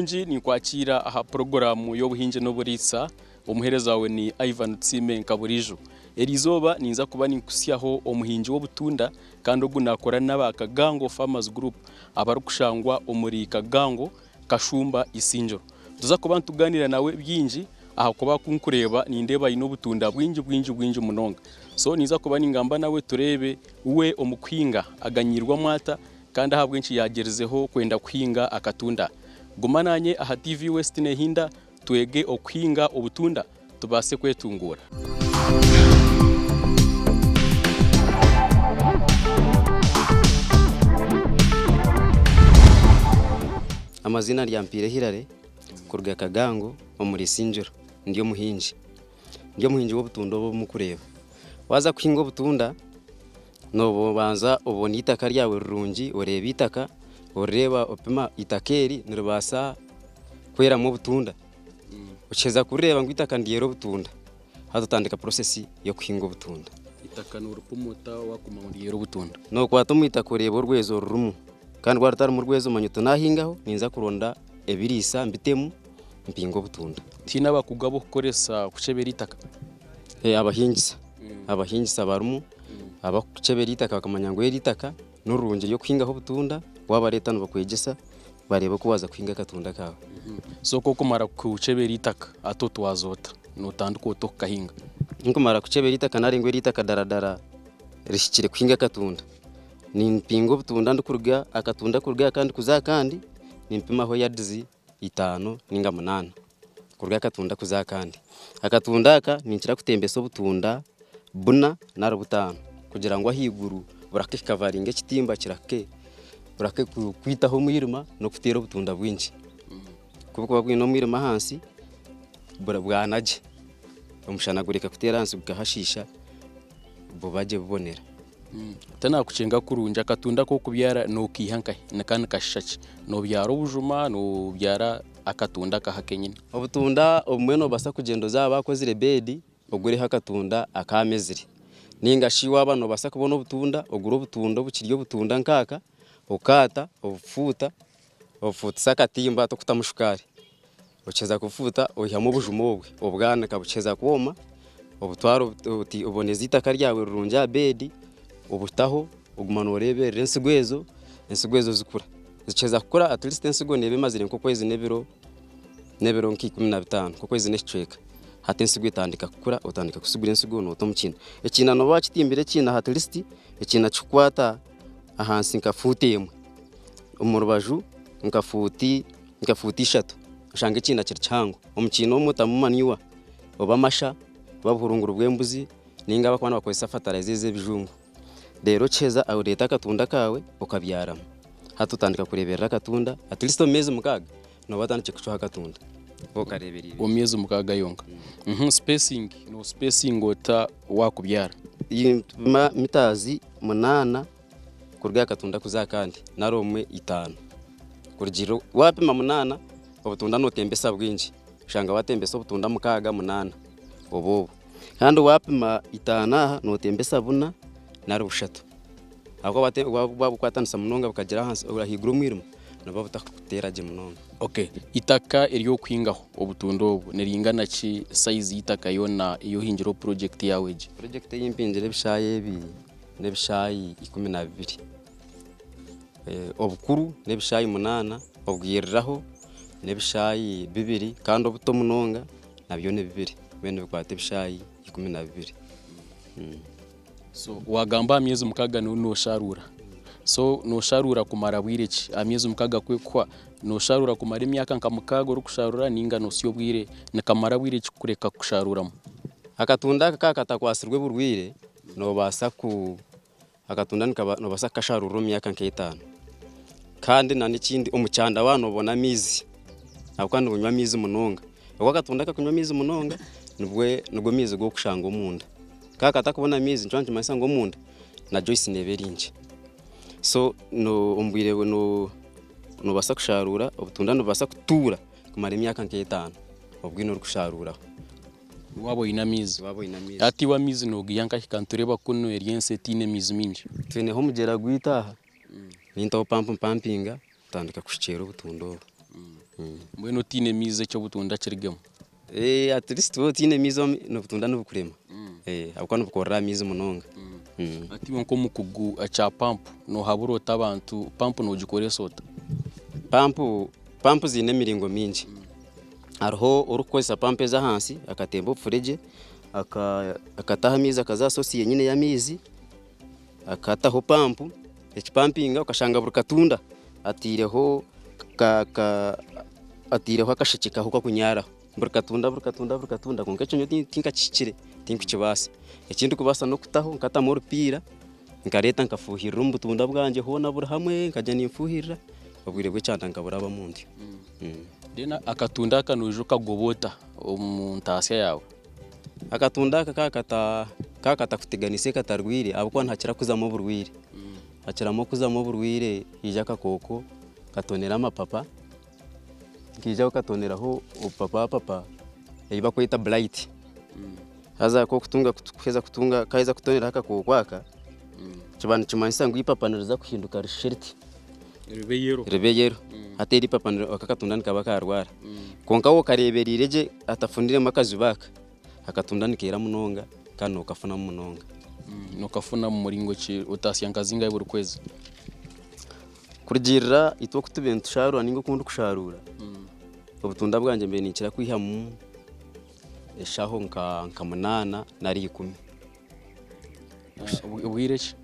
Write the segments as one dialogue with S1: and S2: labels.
S1: Murungi ninkwakiira aha puroguraamu y'obuhingi n'oburiisa. Omuheereza waawe ni Ivan Tusiime nka buriijo. Eri izooba ninza kuba ninkuhitsyaho omuhingi w'obutunda kandi ogu naakora n'aba Kagango Farmers Group abarikushangwa omuri Kagango, Kashumba, Isingiro. Nituza kuba nitugaaniira nawe bingi ahakuba ku nkureeba nindeeba aine obutunda bwingi bwingi bwingi munonga. So ninza kuba ningamba nawe tureebe we omu kuhinga aganyiirwemu ata kandi ahabw'enki yaagyerizeho kwenda kuhinga akatunda. Guma naanye aha TV West Nehinda twege okuhinga obutunda tubaase kwetunguura.
S2: Amaziina Ryampaire Hillary kuruga Kagango omuri Isingiro ndi omuhingi. Ndi omuhingi w'obutunda obu obu murikureeba. Waaza kuhinga obutunda noobanza obone eitaka ryawe rirungi oreebe eitaka, orireeba opima eitaka eri niribaasa kweramu obutunda. Okiheza kurireeba ngu eitaka niryera obutunda, haza otandika process y'okuhinga obutunda.
S1: Eitaka nooripima ota waakuma ngu niryera obutunda?
S2: Nookwata omu itaka oreeba orwezo orurimu kandi rwaba rutarimu rwezo omanya oti naahingaho ninza kuronda ebiriisa mbitemu mpinge obutunda.
S1: Tihaine abakugu abarikukoresa kukyebera eitaka?
S2: Abahingisa, abahingisa barimu abarikukyebera eitaka bakamanya ngu eri eitaka nirirungi ry'okuhingaho obutunda, waabareeta nibakwegyesa bareeba oku waaza kuhinga akatunda kaawe.
S1: So ku orikumara kukyebera eitaka hati otwaza ota? Nootandika ota okukahinga?
S2: Ku ndikumara kukyebera eitaka nari ngu eri eitaka daradara rihikire kuhinga akatunda, nimpinga obutunda ndikuruga akatunda kuruga aha kandi kuza aha kandi, nimpimaho yards itaano ninga munaana kuruga aha katunda kuza aha kandi. Akatunda aka ninkira kutembesa obutunda buna nari butaano kugira ngu ahaiguru burake kukavaringa ekitimba kirake burake kwitaho omwirima n'okuteera obutunda bwingi. Ku burikuba bwine omwirima ahansi bwana gye, omushana gureka kuteera ahansi gukahashiisha buba gye bubonera.
S1: Tanaakukyenga kurungi akatunda ak'okubyara nookaiha nkahi? Ka nikashusha ki? Noobyara obujuma, noobyara akatunda akaha kenyini?
S2: Obutunda obumwe noobaasa kugyenda oze aha baakozire beedi ogureho akatunda akaamezire ninga shi waaba noobaasa kubona obutunda ogure obutunda obukiri obutunda nk'aka okaata obufuuta, obufuutisa akatimba torikutamu shukaari. Okiheza kubufuuta oihamu obujuma obwe obwanika bukiheza kwoma obutwara oboneza eitaka ryawe rirungi aha beedi obutaho oguma nooreeberera ensigo ezo, ensigo ezo zikura. Zikiheza kukura at least ensigo neeba emazire nk'okwezi n'ebiro n'ebiro nka 15 nk'okwezi n'ekicweka. Hati ensigo etandika kukura otandika kusigura ensigo noota omu kiina. Ekiina nooba waakitimbire ekiina at least ekiina kikukwata ahansi nka fuuti emwe, omu rubaju nka fuuti nka fuuti ishatu oshange ekiina kiri kihango. Omu kiina omwo otamu manure oba amasha oba obuhurunguru bw'embuzi ninga abakuba nibakozesa fertilizer ez'ebijungu. Reero okiheza oreeta akatunda kaawe okabyaramu. Hati otandika kureeberera akatunda at least omu meezi 6 nooba otandikire kucwaho akatunda waaba okareeberiire.
S1: Omu myezi 6 yonka. Spacing, no spacinga ota waakubyara?
S2: Nimpima mitazi 8 kuruga aha katunda kuza aha kandi nari obumwe itaano. Kurugiirira waapima 8 obutunda nootembesa bwingi oshanga waatembesa obutunda 6, 8 oba obwo. Kandi waapima itaano aha nootembesa buna nari bushatu ahabw'okuba waabukwatanisa munonga bukagira ahansi ahaiguru omwirima nibuba butakuteera gye munonga.
S1: Okay, eitaka ery'okuhingaho obutunda obu niringana ki size y'eitaka yoona ei ohingireho purojekiti yaawe egi?
S2: Purojekiti ei mpingire ebishaayi ebi n'ebishaayi 12. Obukuru n'ebishaayi 8, obwiriraho n'ebishaayi 2 kandi obuto munonga nabyo ni 2 mbwenu nibikwata ebishaayi 12.
S1: So waagamba aha myezi 6 noosharuura, so noosharuura kumara bwire ki? Aha myezi 6 ku erikuhwa noosharuura kumara emyaka nka 6 orikusharuura ninga nootsya obwire nikamara bwire ki kureka kusharuuramu?
S2: Akatunda aka kaaba katakwatsirwe burwaire noobaasa ku akatunda noobaasa kukasharuura omu myaka nk'etaano. Kandi n'ekindi omu kyanda waaba noobona amaizi ahabw'okuba nibunywa amaizi munonga. Obu akatunda kakunywa amaizi munonga nibwe nigo maizi agu orikushanga omunda. Kaaba katakubona amaizi nikyo nikimanyisa ngu omunda na juice neeba eri nkye. So omu bwire noobaasa kusharuura obutunda nibubaasa kutuura kumara emyaka nk'etaano obwine orikusharuuraho.
S1: Waaba oine amaizi.
S2: Waaba oine amaizi.
S1: Hati iwe amaizi noogaiha nkahi kandi nitureeba kunu eri ensi etaine maizi maingi?
S2: Twineho omugyera gwaitu aha, nintaho pampu mpampinga ntandika kushukyeera obutunda obu.
S1: Mbwenu otiine maizi eky'obutunda kirigemu?
S2: At least waaba otiine maizi obutunda nibukurema ahabw'okuba nibukorera aha maizi munonga.
S1: Hati iwe nk'omukugu ekya pampu noohabura ota abantu, pampu noogikoresa ota?
S2: Pampu pampu ziine emiringo mingi. Hariho orikukozesa pampu ez'ahansi akatemba obufuregye akataho amaizi akaza aha source yenyine y'amaizi akataho pampu ekipampinga okashanga buri katunda ataireho ataireho akashekye kaho kakunyaaraho buri katunda buri katunda buri katunda kwonka ekyo nyowe tinkakihikire tinkukibaasa. Eki ndikubaasa n'okutaho nkatamu orupiira nkareeta nkafuuhirira omu butunda bwangye hoona buri hamwe nkagye ninfuuhirira obwire bw'ekyanda nkaburabamu ntyo.
S1: Then akatunda aka noija okagoba ota omu ntaasya yaawe?
S2: Akatunda aka kaaba katakuteganiise katarwaire ahabw'okuba nihakira kuzamu oburwaire, hakiramu kuzamu oburwaire haija akakooko katonera amapapa, kaija katoneraho obupapapapa ebi barikweta blight. Haza ku orikutunga kuheza kutunga kaheza kutoneraho akakooko aka, kiba nikimanyisa ngu ipapa niriza kuhinduka rishushe riti,
S1: Ribe yellow.
S2: Ribe yellow. Hati eri ipapa aka akatunda nikaba karwara. Kwonka waaba okareebereire gye hatafuniremu akazibu aka, akatunda nikeera munonga kandi nookafunamu munonga.
S1: Nookafuna mu muringo ki? Otaasya nka zingahi buri kwezi?
S2: Kurugiirira itwe oku tubaire nitusharuura nainga oku ndikusharuura, obutunda bwangye mbaire ninkira kwihamu eshaho nka munaana nari ikumi.
S1: Obwire ki?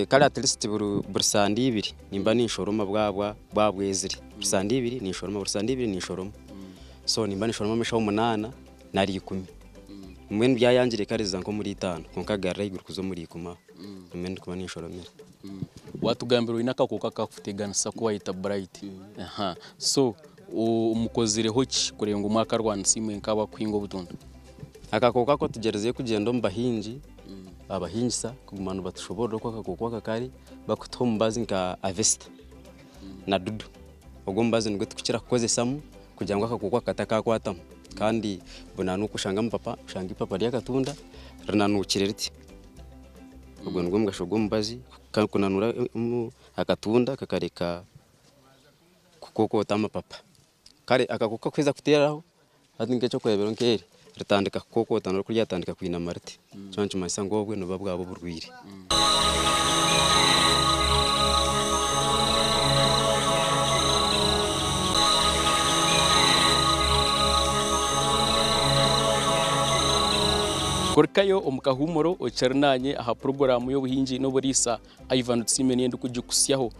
S2: Kare at least buri sande ibiri nimba ninshoroma bwaba bwezire. Buri sande ibiri ninshoroma, buri sande ibiri ninshoroma. So nimba ninshoroma eshaho munaana nari ikumi. Mbwenu byayangire kare ziza nk'omuri itaano kwonka garura ahaiguru kuza omuri ikumi aho nimwo ndikuba ninshoromera.
S1: Watugambira oine akakooko akakuteganisa aku wayeta blight. So mukozireho ki kureeba ngu mwakarwanisa imwe nk'abakuhinga obutunda?
S2: Akakooko ako tugyerizeyo kugyenda omu bahingi, abahingisa kuguma nibatushoboorora oku akakooko aka kari bakutuha omubazi nka Avesta na Dudu. Ogwo omubazi nigwo turikukira kukozesamu kugira ngu akakooko aka katakakwatamu kandi bunanuka oshanga amapapa, oshanga ipapa ry'akatunda rinanukire riti. Ogwo nigwo mugasho gw'omubazi kunanura akatunda kakareka kukokoota amapapa. Kare akakooko kuheza kuteeraho hati nk'eky'okureeberaho nk'eri ritandika kukokoota nari ryatandika kwinama riti, kyaba nikimanyisa ngu obwe nibuba bwaba oburwaire.
S1: Kurukayo omu kahuumuro okiri naanye aha puroguraamu y'obuhingi n'oburiisa Ivan Tusiime niyo ndikugikutsyaho.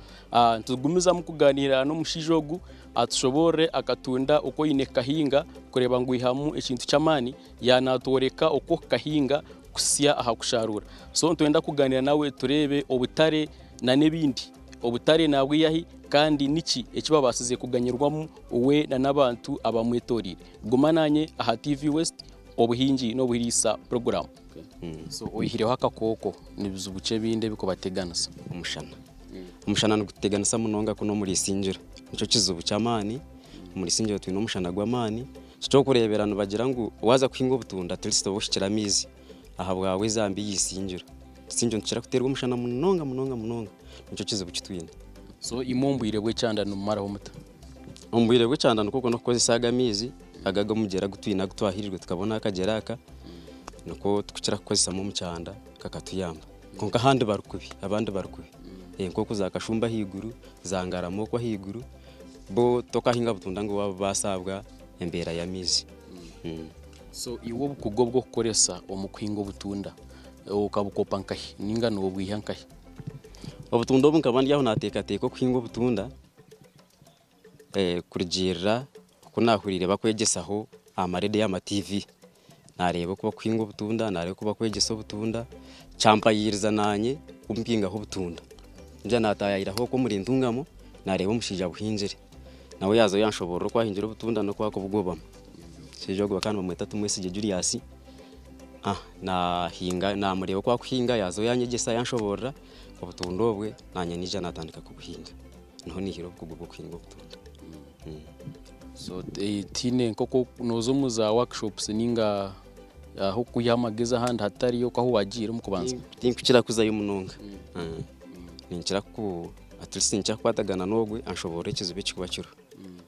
S1: Nitugumizamu kugaaniira n'omushaija ogu atushoboorore akatunda oku oine kukahinga kureeba ngu waihamu ekintu ky'amaani yaanatworeka oku okukahinga kuhitsya aha kusharuura. So nitwenda kugaaniira nawe tureebe obutare n'ebindi. Obutare naabwiha hi kandi niki eki babaasize kuganyirwamu we n'abantu abamwetoreire. Guma naanye aha TV West obuhingi n'oburiisa puroguraamu. So oihireho akakooko ni bizibu ki ebindi ebirikubateganisa?
S2: Omushana. Omushana nigututeganisa munonga kunu omuri Isingiro. Nikyo kizibu ky'amaani, omuri Isingiro twine omushana gw'amaani. Eky'okureebera nibagira ngu waaza kuhinga obutunda at least obe ohikire amaizi ahabwawe eza mbi y'Isingiro. Isingiro nitukira kuteerwa omushana munonga munonga munonga. Nikyo kizibu ki twine.
S1: So imwe omu bwire bw'ekyanda nimumaraho muta?
S2: Omu bwire bw'ekyanda nikwo okwo n'okukozesa aga amaizi aga ag'omugyera agu twine agu twahirirwe tukabona akagyera aka, nikwo tukukira kukozesamu omu kyanda kakatuyamba. Kwonka ahandi bari kubi, abandi bari kubi. Nk'oku za Kashumba ahaiguru, za Ngarama okwo ahaiguru, bo tokahinga butunda ngu waabubaasa ahabwa embeera y'amaizi.
S1: So iwe obukugu obw'okukoresa omu kuhinga obutunda okabukopa nkahi ninga noobwiha nkahi?
S2: Obutunda obu nkaba ndi aho naateekateeka okuhinga obutunda kurugiirira oku naahuriire bakwegyesaho aha mareediyo aha ma TV. Naareeba oku bakuhinga obutunda, naareeba oku bakwegyesa obutunda, kyampayiiriza naanye kumpingaho obutunda. Naija naataayaayiraho okwo omuri Ntungamo, naareeba omushaija abuhingire. Nawe yaaza yanshoboorora oku ahingire obutunda n'oku arikubugobamu. Omushaija ogwo bakaba nibamweta Tumwesigye Julius, naahinga naamureeba oku arikuhinga yaaza yanyegyesa yanshoboorora obutunda obwe naanye naija naatandika kubuhinga. Niho naihire obukugu bw'okuhinga obutunda.
S1: So tihaine nk'oku nooza omu za workshops ninga ah'okwiha amagezi ahandi hatari okwo ahu waagiire omu kubanza?
S2: Tinkukira kuzayo munonga. Ninkira ku at least ninkira kukwatagana n'ogwe anshoboorora ekizibu ekirikuba kiriho.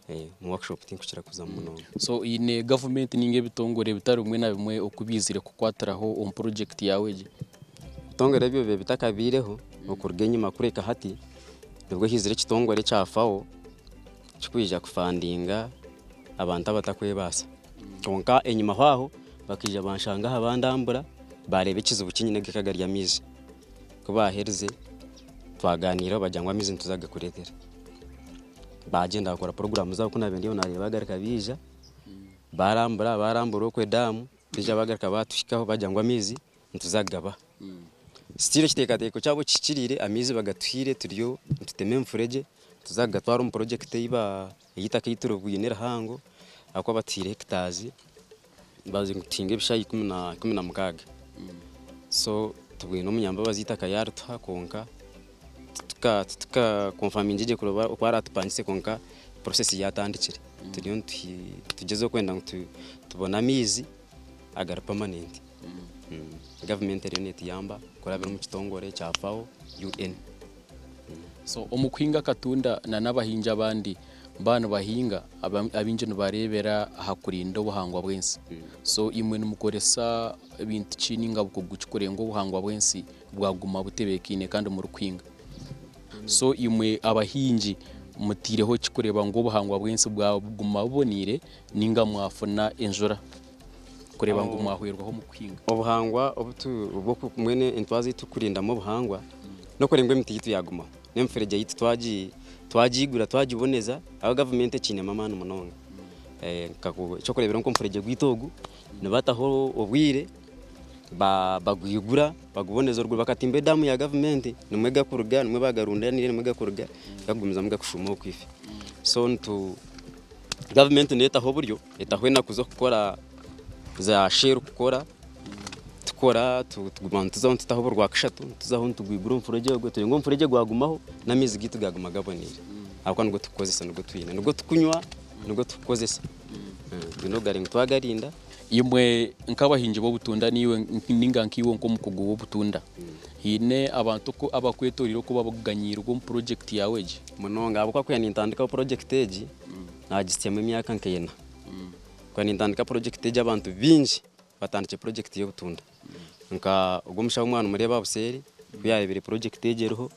S2: Omu workshop tinkukira kuzamu munonga.
S1: So eine gavumenti ninga ebitongore bitari bimwe na bimwe oku biizire kukwatiraho omu purojekiti yaawe egi?
S2: Ebitongore ebyo biba bitakabaireho okuruga enyima kureka hati nibwo haizire ekitongore ekya FAO kikwija kufandinga abantu abatakwebaasa. Kwonka enyimaho aho bakaija banshanga aha bandambura baareeba ekizibu ki nyine gakaba gari amaizi. Ku baaherize twaganiiraho bagira ngu amaizi nituza kugakureetera. Baagyenda bakora puroguraamu zaabo ku naabaire ndiyo naareeba bagaruka baija baarambura baarambura okwo edaamu baija bagaruka baatuhikaho bagira ngu amaizi nituza kugabaha. Still ekiteekateeko kyabo kihikiriire amaizi bagatuhaire turiyo nitutema emifuregye nituza kugatwara omu purojekiti ey'eitaka ei turibwine rihango ahakuba batuhaire hectares baagizire ngu tuhinge ebishaayi 16 so tubwine omunyambabazi eitaka yaarituha kwonka titukakonfaminga gye kureeba oku araatupangise kwonka process yaatandikire. Turiyo nitugyezaho kwenda ngu tubone amaizi agari permanent. Gavumenti eriyo neetuyamba kurabira omu kitongore kya FAO, UN.
S1: So omu kuhinga akatunda na n'abahingi abandi baaba nibahinga abaingi nibareebera aha kurinda obuhangwa bw'ensi. So imwe nimukoresa bintu ki ninga bukugu ki kureeba ngu obuhangwa bw'ensi bwaguma butebeekaine kandi murikuhinga? So imwe abahingi mutaireho ki kureeba ngu obuhangwa bw'ensi bwaguma buboneire ninga mwafuna enjura kureeba ngu mwahwerwaho omu kuhinga?
S2: Obuhangwa mbwenu entwaza ei turikurindamu obuhangwa n'okureeba ngu emiti yaitu yaagumaho n'emifuregye yaitu twagigura twagiboneza aho gavumenti ekiinemu amaani munonga. Eky'okureeberaho nk'omufuregye gwaitu ogu nibataho obwire bagwigura baguboneza oruguru bakatimba edaamu ya gavumenti nimwo gakuruga nimwo bagarundanire nimwo gakuruga gakugumizamu gakushuuma okwife. So nitu gavumenti neetaho oburyo etaho enaku z'okukora za sheru kukora tukora tuguma nituzaho nitutaho buri rwakashatu nituzaho nitugwigura omufuregye ogwo turebe ngu omufuregye gwagumaho n'amaizi gaitu gaguma gaboneire ahabw'okuba nigwo tukukozesa nigwo twine nigwo tukunywa nigwo tukukozesa twine okugarinda ngu twagarinda.
S1: Imwe nk'abahingi b'obutunda naiwe ninga nkaiwe nk'omukugu w'obutunda, haine abantu oku abakwetoreire oku baganyiirwe omu purojekiti yaawe egi?
S2: Munonga ahabw'okuba ku nintandikaho purojekiti egi naagisyamu emyaka nk'ena. Ku nintandika purojekiti egi abantu baingi batandikire purojekiti y'obutunda. Nka ogwo omushaho omwana nimureeba aha buseeri ku yaareebire purojekiti egi eriho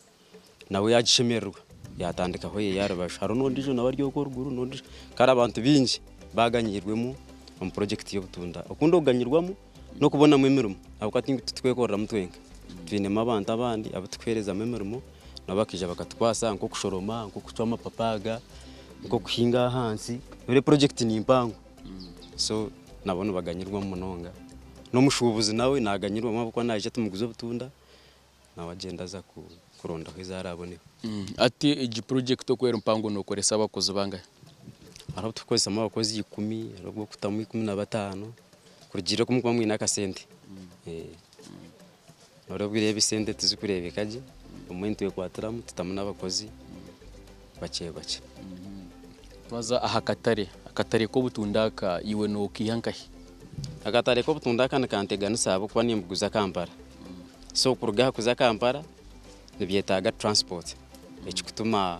S2: nawe yaagishemererwa yaatandikaho eye aha rubaju. Hariho n'ondiijo nawe ari okwo oruguru n'ondiijo. Kare abantu baingi baaganyirwemu omu purojekiti y'obutunda. Okundi okuganyirwamu n'okubonamu emirimo ahabw'okuba titukwekoreramu twenka. Twinemu abantu abandi abu turikuheerezamu emirimo nabo bakaija bakatukwasa nk'okushoroma, nk'okucwa amapapa aga, nk'okuhinga ahansi. Reero purojekiti ni mpango so nabo nibaganyirwamu munonga. N'omushuubuzi nawe naaganyirwamu ahabw'okuba naija tumuguza obutunda nawe agyenda aza kurondaho ezi araaboneho.
S1: Hati egi purojekiti oku eri mpango nookoresa abakozi bangahi?
S2: Hariho obu turikukozesamu abakozi 10, hariho obu orikutamu 15 kurugiirira oku murikuba mwine akasente. Hariho obu oreeba esente tizirikureebeka gye, obumwe nitwekwatiramu tutamu n'abakozi bakye bakye.
S1: Twaza aha katare, akatare k'obutunda aka iwe nookaiha nkahi?
S2: Akatare k'obutunda aka nikanteganisa ahabw'okuba nimbuguza Kampala. So kuruga aha kuza Kampala nibyetaaga transport ekikutuma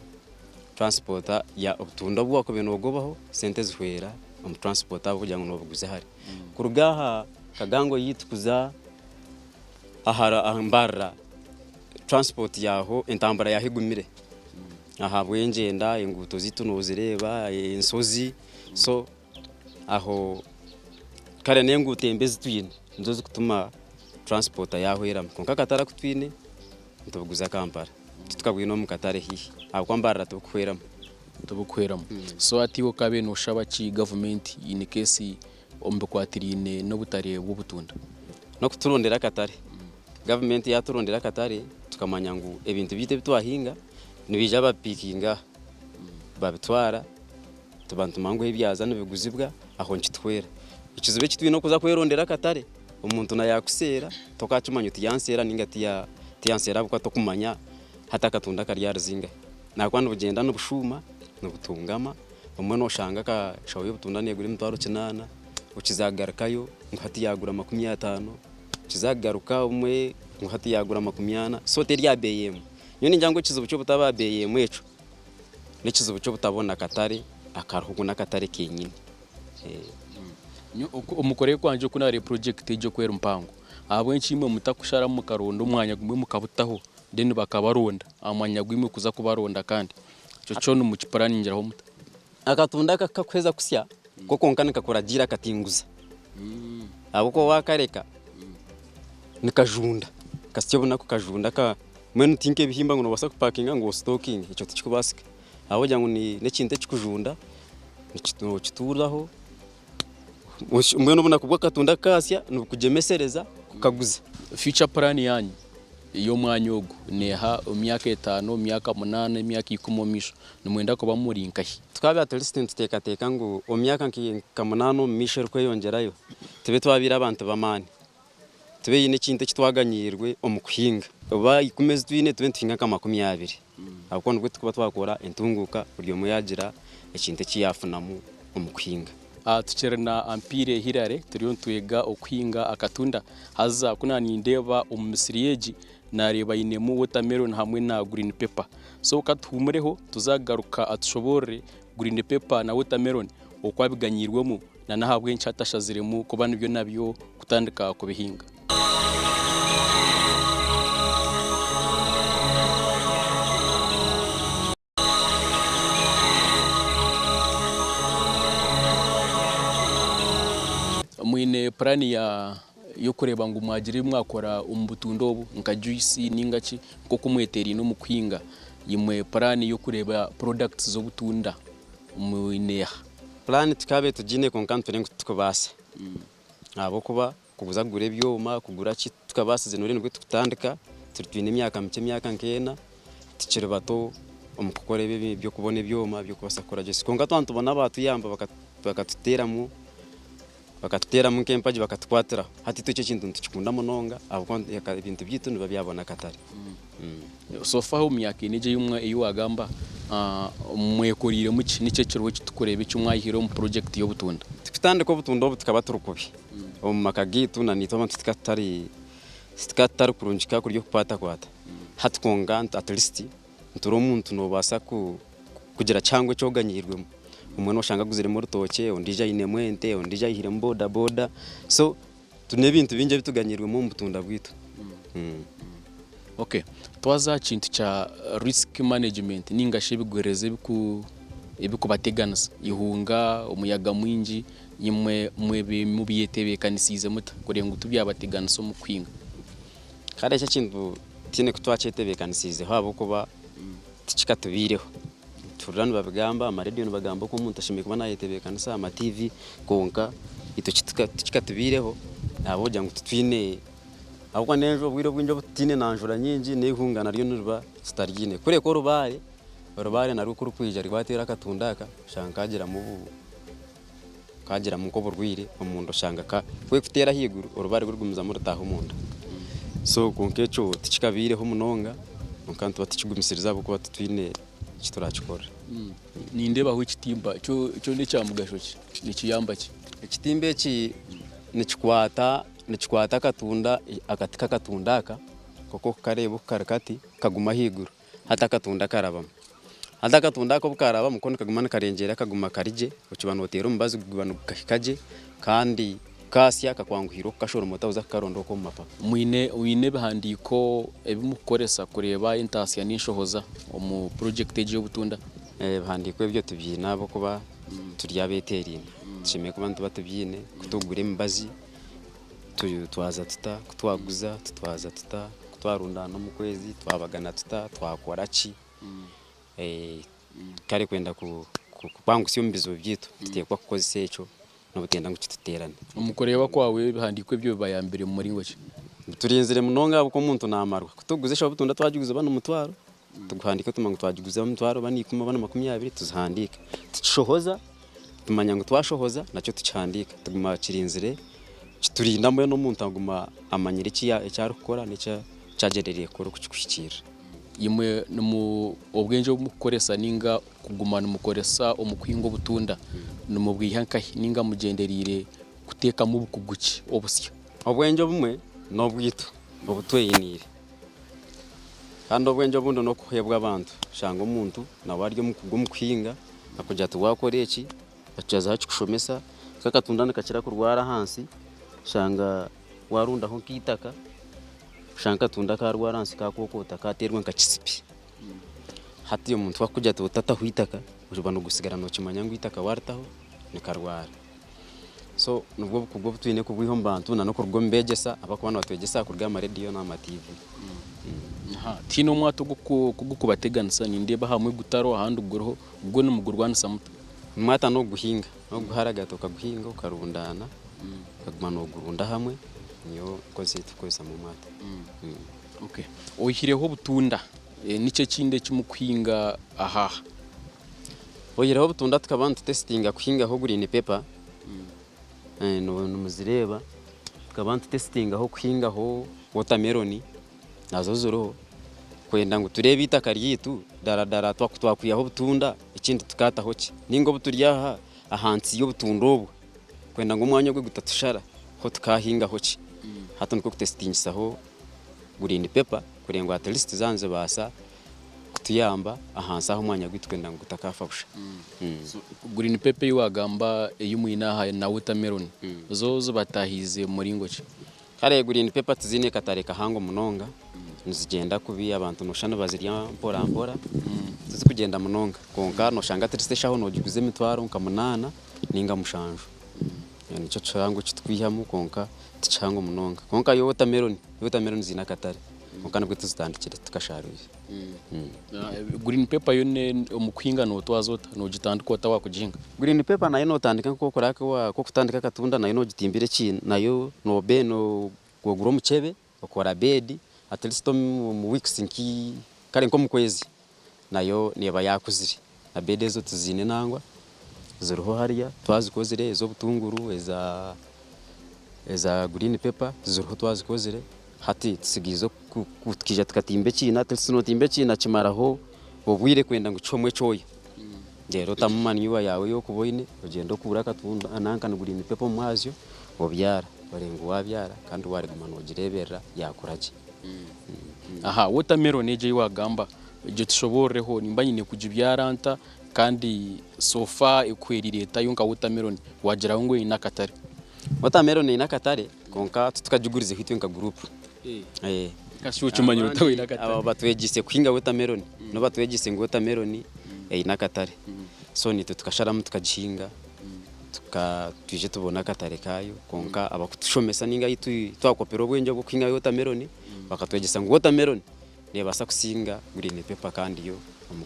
S2: transport ya obutunda obu wakubaire noogobaho sente zihwera omu transport ahabw'okugira ngu noobuguza hare. Kuruga aha Kagango yaitu kuza aha Mbarara transport yaaho entambura yaaho egumire ahabw'engyenda enguuto zaitu noozireeba enshozi so aho kare n'enguuto embi ezi twine nizo zikutuma transport yaahweramu kwonka akatare aku twine nitubuguza Kampala titukabwine omu katare haihi ahabw'okuba Mbarara tibukuhweramu.
S1: Tibukuhweramu. So hati iwe okaabaire nooshaba ki gavumenti in case omu bikwatiraine n'obutare bw'obutunda?
S2: N'okuturondera akatare. Gavumenti yaaturondera akatare tukamanya ngu ebintu byaitu ebi twahinga nibaija babipiikinga aha babitwara tuba nitumanya ngu ebyaza nibiguzibwa aho nikituhwera. Ekizibu eki twine okuza kwerondera akatare omuntu na yaakuseera tokaakimanya oti yanseera ninga tiyanseera ahabw'okuba tokumanya hati akatunda kari aha ruzinga. Naakuba nibugyenda nibushuuma nibutungama obumwe nooshanga akashaho y'obutunda neegura emitwaro kinaana okizagarukayo ngu hati yaagura 50 okizagaruka obumwe ngu hati yaagura 40 so teri aha beeyi emwe. Nyowe ningira ngu ekizibu ky'obutaba aha beeyi emwe ekyo n'ekizibu ky'obutabona katare. akariho ogu n'akatare kenyini.
S1: Omu kureeba kwangye oku naareeba purojekiti egi oku eri mpango, ahabw'enki imwe mutakusharamu mukaronda omwanya gumwe mukabutaho then bakabaronda aha mwanya gwimwe kuza kubaronda kandi? Ekyo kyo nimukipuraningiraho muta?
S2: Akatunda aka kukakuheza kusya ko kwonka nikakuragiira katinguza ahabw'okuba waakareka nikajunda, kasya obunaku kajunda mbwenu ti nk'ebihimba ngu noobaasa kupakinga ngu ositokinge ekyo tikikubaasika ahabw'okugira ngu n'ekintu ekikujunda nookituuraho mbwenu obunaku bw'akatunda kaasya nibukugyemesereza kukaguza.
S1: Future plan yaanyu ey'omwanya ogu neeha omu myaka etaano, emyaka munaana, emyaka ikumi omu maisho nimwenda kuba muri nkahi?
S2: Twaba at least nituteekateeka ngu omu myaka nka munaana omu maisho erikweyongyerayo tube twabaire abantu b'amaani. Tube haine ekintu eki twaganyiirwe omu kuhinga. Oba ikumi ezi twine tube nituhinga nka 20 ahabw'okuba nibwo turikuba twakora entunguuka buri omwe yaagira ekintu eki yaafunamu omu kuhinga.
S1: Tukiri na Ampiire Hillary turiyo nitwega okuhinga akatunda haza ku naanindeeba omu misiri egi naareeba ainemu watermelon hamwe na green pepper so ka tuhumureho tuze kugaruka atushoboorore green pepper na watermelon oku abiganyiirwemu na n'ahabw'enki atashaziremu kuba nibyo nabyo kutandika kubihinga. Mwine puraani y'okureeba ngu mwagira ebi mwakora omu butunda obu nka juyisi nainga ki nk'oku mweteeraine omu kuhinga, imwe puraani y'okureeba porodakiti z'obutunda mwine eha?
S2: Puraani tukaabaire tugiine kwonka nitureeba ngu titukubaasa ahabw'okuba kuza kugura ebyoma, kugura ki titukabaasize noreeba nibwo turikutandika twine emyaka mikye emyaka nk'ena tukiri bato omu kukora ebi eby'okubona ebyoma by'okubaasa kukora juice kwonka twaba nitubona abaatuyamba bakatuteeramu bakatuteeramu nk'empagi bakatukwatiraho hati itwe ekyo ekintu nitukikunda munonga ahabw'okuba ebintu byaitu nibiba byabona akatare.
S1: So far omu myaka ena egi ei waagamba mwekoriiremu ki? Niki ekiriho eki turikureeba eki mwaihire omu purojekiti y'obutunda?
S2: Tukutandika obutunda obu tukaba turi kubi omu maka gaitu na naitwe abantu tukaba tutari tukaba tutari kurungi ka kurya okukwatakwata hati kwonka at least nitureeba omuntu noobaasa kugira kihango eki oganyiirwemu omwe nooshanga aguziremu orutookye ondiijo ainemu ente ondiijo aihiremu boda boda so twine ebintu bingi ebi tuganyiirwemu omu butunda bwaitu.
S1: Okay, twaza aha kintu kya risk management ninga shi ebigwererezi ebikubateganisa, eihunga, omuyaga mwingi, imwe mubyetebeekanisiize muta kureeba ngu tibyabateganisa omu kuhinga?
S2: Kare ekyo ekintu tihaine ku twakyetebeekanisiizeho ahabw'okuba tikikatubaireho. Nituhurira nibabigamba, aha marediyo nibagamba oku omuntu ashemereire kuba naayetebeekanisa, aha matiivi, kwonka itwe tikikatubaireho ahabw'okugira ngu titwine, ahabw'okuba n'enjura obwire obwingi obu tutaine na njura nyingi n'eihunga naryo niriba tutaryiine. Kureka orubaare, orubaare narwo ku rurikwija rwateera akatunda aka, oshanga kaagiramu obu. Kagiramu nk'oburwaire omunda oshanga ka kurikuteera ahaiguru orubaare rurikugumizamu rutaaha omunda. So kwonka ekyo tikikabaireho munonga kwonka nituba tukigumisiriza ahabw'okuba titwine eki turakikora.
S1: Nindeebaho ekitimba, kyo kyo n'ekya mugasho ki? Nikiyamba ki?
S2: Ekitimba eki nikikwata nikikwata akatunda akati k'akatunda aka nk'oku orikukareeba oku kari kati kaguma ahaiguru. Hati akatunda karabamu. Hati akatunda ako obu karabamu ko nikaguma nikarengyera kaguma kari gye, okiba nooteera omubazi guba nigukahika gye kandi kaasya kakwanguhira okukashoroma otakuza kukaronda okwo omu mapapa.
S1: Mwine oine ebihandiiko ebi murikukoresa kureeba entaasya n'enshohoza omu purojekiti egi y'obutunda?
S2: Ebihandiiko ebyo tubiine ahabw'okuba turi abeeteeraine. Tushemereire kuba nituba tubiine ku turikugura emibazi Tutwaza tuta ku twaguza? Tutwaza tuta ku twarundaana omu kwezi? Twabagana tuta? Twakora ki? Kare kwenda kukwangusya omu bizibu byaitu, nituteekwa kukozesa ekyo n'obutenda ngu kituteerane.
S1: Omu kureeba kwawe ebihandiiko ebyo bibayambire mu muringo ki?
S2: Biturinzire munonga ahabw'okuba omuntu naamarwa. Ku turikuguza eshaho butunda twagiguza bani omutwaro, tuguhandiika tumanya ngu twagiguza omutwaro oba n'eikumi oba na 20 tuzihandiika. Tukishohoza. Tumanya ngu twashohoza nakyo tukihandiika tuguma kirinzire kiturinda mbwenu omuntu aguma amanyire eki arikukora n'eki agyendereire kukora okukikuhikiirira.
S1: Imwe nimu obwengye obu murikukoresa ninga kuguma nimukoresa omu kuhinga obutunda nimubwiha nkahi ninga mugyendereire kuteekamu obukugu ki obusya?
S2: Obwengye obumwe n'obwaitu obu tweyiniire kandi obwengye obundi n'okuheebwa abantu. Oshanga omuntu nawe ari omukugu omu kuhinga. Akugira ati waakora eki, akigyezaho akikushomesa, nk'akatunda nikakira kurwara ahansi, oshanga waarundaho nk'eitaka, oshanga akatunda kaarwara ahansi kaakokoota kaateerwa nka kisipi. Hati omuntu ku arikugira ati otataho eitaka, oba nosigara nookimanya ngu eitaka waaritaho nikarwara. So nibwo obukugu obu twine kubwiha omu bantu na n'okuruga omu beegyesa abarikuba nibatwegyesa kuruga aha marediyo n'aha ma TV.
S1: Tihaine omwata ogukubateganisa nindeeba ahamwe gutariho ahandi guriho gwo nimugurwanisa muta?
S2: Omwata n'okuguhinga, n'okuguharagata okaguhinga okarundaana okaguma noogurunda hamwe niyo nkozi ei turikukozesamu omwata.
S1: Oihireho obutunda niki ekindi eki murikuhinga aha?
S2: Oihireho obutunda tukaba nitutesitinga kuhingaho green pepper nimuzireeba, tukaba nitutesitingaho kuhingaho watermelon nazo ziriho kwenda ngu tureebe eitaka ryaitu daradara twakwihaho obutunda ekindi tukataho ki ninga obu turi aha ahansi y'obutunda obu kwenda ngu omwanya ogu gutatushara ho tukahingaho ki hati nikwo kutesitingisaho green pepper kureba ngu at least zaaba nizibaasa kutuyamba ahansi aho omwanya gwaitu kwenda ngu gutakafa busha.
S1: Green pepper ei waagamba ei mwine aha na watermelon zo zibataahiize mu muringo ki?
S2: Kare green pepper tiziine katare kahango munonga, nizigyenda kubi abantu noshusha nibazirya mpora mpora, tizikugyenda munonga kwonka noshanga at least eshaho nogiguza emitwaro nka munaana ninga mushanju. Nikyo kihango eki turikwihamu kwonka ti kihango munonga. Kwonka yo watermelon, watermelon ziine akatare kwonka nibwo tuzitandikire titukashaarwire.
S1: Green pepper yo omu kuhinga nootwaza ota? Noogitandika ota waakugihinga?
S2: Green pepper nayo nootandika nk'okutandika akatunda nayo noogitimbira ekiina nayo noogura omukyebe okora bed at least omu weeks kare nk'omu kwezi nayo neeba yaakuzire. Na bed ezo tuziine nangwa ziriho hariya twazikozire ez'obutunguru, eza green pepper ziriho twazikozire hati tusigaize twija tukatimba ekiina at least nootimba ekiina kimaraho obwire kwenda ngu kihwemu ekyoya. Reero otamu manure yaawe ei orikuba oine ogyende okuure akatunda nanka ni green pepper omu mwazyo obyara oreeba ngu waabyara kandi waariguma noogireeberera yaakura gye.
S1: Aha watermelon egyo ei waagamba gitushoboororeho nimba nyine kugibyara nta kandi so far ekuhwereire eta yo nka watermelon wagira ngu eine akatare?
S2: Watermelon eine akatare kwonka titukagigurizeho itwe nka group.
S1: Kasi okimanyire ota ngu eine akatare?
S2: Aba batwegyeise kuhinga watermelon nibo batwegyeise ngu watermelon eine akatare so naitwe tukasharamu tukagihinga twije tubone akatare kaayo kwonka abarikutushomesa ninga ahu twakopera obwengye obw'okuhinga watermelon bakatwegyesa ngu watermelon neebaasa kusinga green pepper kandi yo omu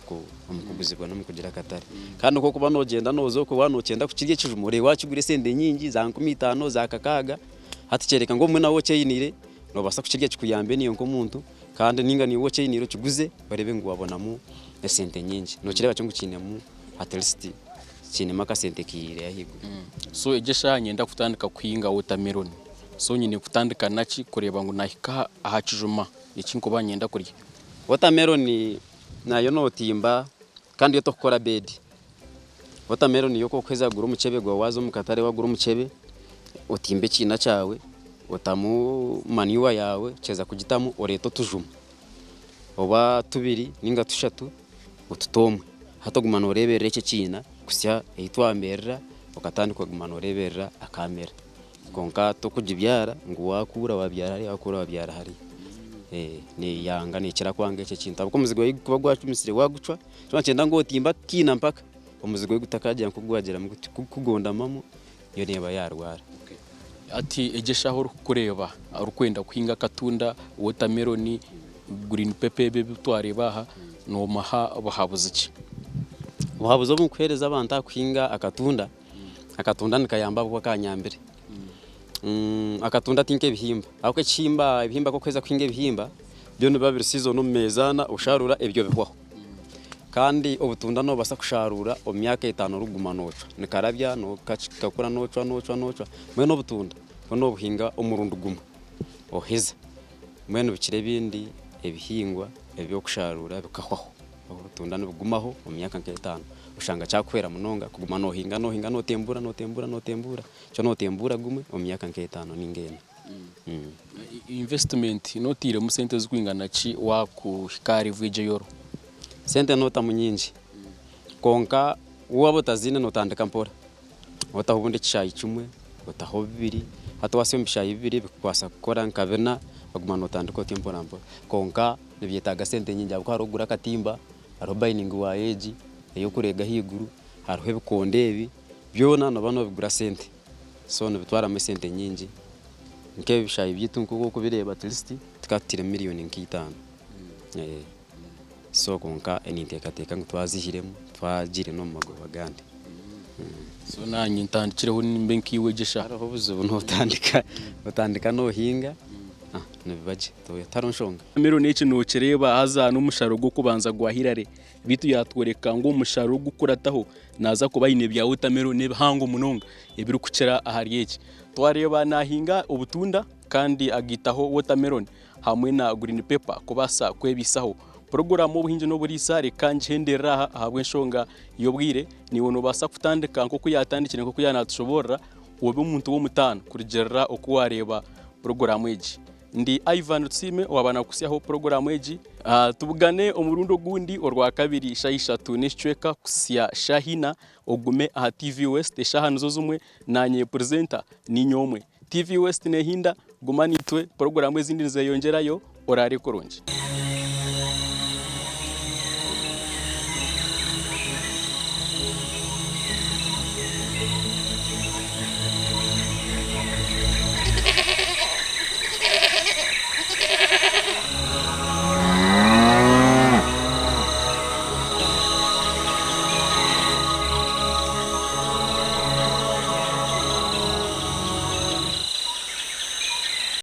S2: kuguzibwa n'omu kugira akatare. Kandi ku orikuba noogyenda nooza okwo waaba nookyenda kukirya ekijuma oreeba waakigura esente nyingi za 50,000 za kakaaga hati kyoreka ngu obumwe nawe okyeyiniire noobaasa kukirya kikuyambe naiwe nk'omuntu kandi ninga naiwe okyeyiniire okiguze oreebe ngu waabonamu esente nyingi. Nookireeba kyo ngu kiinemu at least kiinemu akasente kiihiire ahaiguru.
S1: So egi eshaaha niinyenda kutandika kuhinga watermelon so nyine kutandika naki kureeba ngu naahika aha kijuma eki nkuba niinyenda kurya?
S2: Watermelon nayo nootimba kandi yo tokukora bed. Watermelon yo ku orikuheza kugura omukyebe gwawe waaza omu katare waagura omukyebe otimba ekiina kyawe otamu manure yaawe okiheza kugitamu oreeta otujuma oba tubiri ninga tushatu otuta omwe. Hati oguma nooreeberera eki ekiina kuhitsya ahi twamerera okatandika kuguma nooreeberera akamera. Kwonka tokugibyara ngu waakuura waabyara hariya waakuura waabyara hariya. Neeyanga neekira kwanga ekyo ekintu ahabw'okuba omuzi gwawe gukuba gwacumisire waagucwa kyaba nikyenda ngu otimbe akiina mpaka omuzi gwawe gutakagira nk'oku gwagiramu guti kukugondamamu yo neeba yaarwara.
S1: Hati egi eshaaha orikukureeba orikwenda kuhinga akatunda, watermelon, green pepper ebi ebi twareeba aha noomuha buhabuzi ki?
S2: Obuhabuzi obu nkuheereza abantu aha kuhinga akatunda, akatunda nikayamba ahabw'okuba kanyambire. Akatunda ti nk'ebihimba ahabw'okuba ekihimba ebihimba ku orikuheza kuhinga ebihimba byo nibiba biri season omu meezi ana osharuura ebyo bihwaho. Kandi obutunda noobaasa kusharuura omu myaka etaano orikuguma noocwa nikarabya kakura noocwa noocwa noocwa mbwenu obutunda bwo noobuhinga omurundi gumwe oheza mbwenu bukira ebindi ebihingwa eby'okusharuura bikahwaho. Obutunda nibugumaho omu myaka nk'etaano oshanga kyakuhwera munonga kuguma noohinga noohinga nootembuura nootembuura nootembuura nikyo nootembuura gumwe omu myaka nk'etaano ninga ena.
S1: Investment nooteiremu sente zirikwingana ki waakuhika aha level egi ei oriho?
S2: Sente nootamu nyingi kwonka Waaba otaziine nootandika mpora, otaho obundi ekishaayi kimwe, otaho bibiri, hati waasya omu bishaayi bibiri bikukwasa kukora nka bina, oguma nootandika otyo mpora mpora. Kwonka nibyetaaga sente nyingi ahabw'okuba hariho okugura akatimba, hariho bayiningi waaya egi ey'okureega ahaiguru, hariho ebikondo ebi, byona nooba noobigura sente. So nibitwaramu esente nyingi. Nk'ebi ebishaayi byaitu nk'oku orikubireeba at least tukaba tutairemu miriyoni nka itaano. So kwonka ninteekateeka ngu twazihiremu twagiire n'omu magoba agandi.
S1: So naanye ntandikireho nimbe nkaiwe gyesha.
S2: Hariho obuzibu notandika otandika nohinga nibiba gye tihariho nshonga.
S1: Watermelon eki nokireeba haza n'omusharo gw'okubanza gwa Hillary beitu yatworeka ngu omusharo ogukukurataho naza kuba aine bya watermelon ebihango munonga ebirikukira ahari eki. Twareeba nahinga obutunda kandi agaitaho watermelon hamwe na green pepper kubaasa kwebaisaho. Puroguraamu Obuhingi n'Oburiisa reka ngihenderere aha ahabw'enshonga y'obwire. Naiwe noobaasa kutandika nk'oku yaatandikire nk'oku yaaba naatushoboorora obe omuntu w'omutaano kurugiirira oku waareeba puroguraamu egi. Ndi Ivan Tusiime owaaba naakuhitsyaho puroguraamu egi. Tubugane omurundi ogundi Orwakabiri shaaha ishatu n'ekicweka kuhitsya shaaha ina ogume aha TV West eshaaha nizo zimwe naanye purezenta niinye omwe. TV West nehinda, guma naitwe, puroguraamu ezindi nizeyongyerayo, oraare kurungi.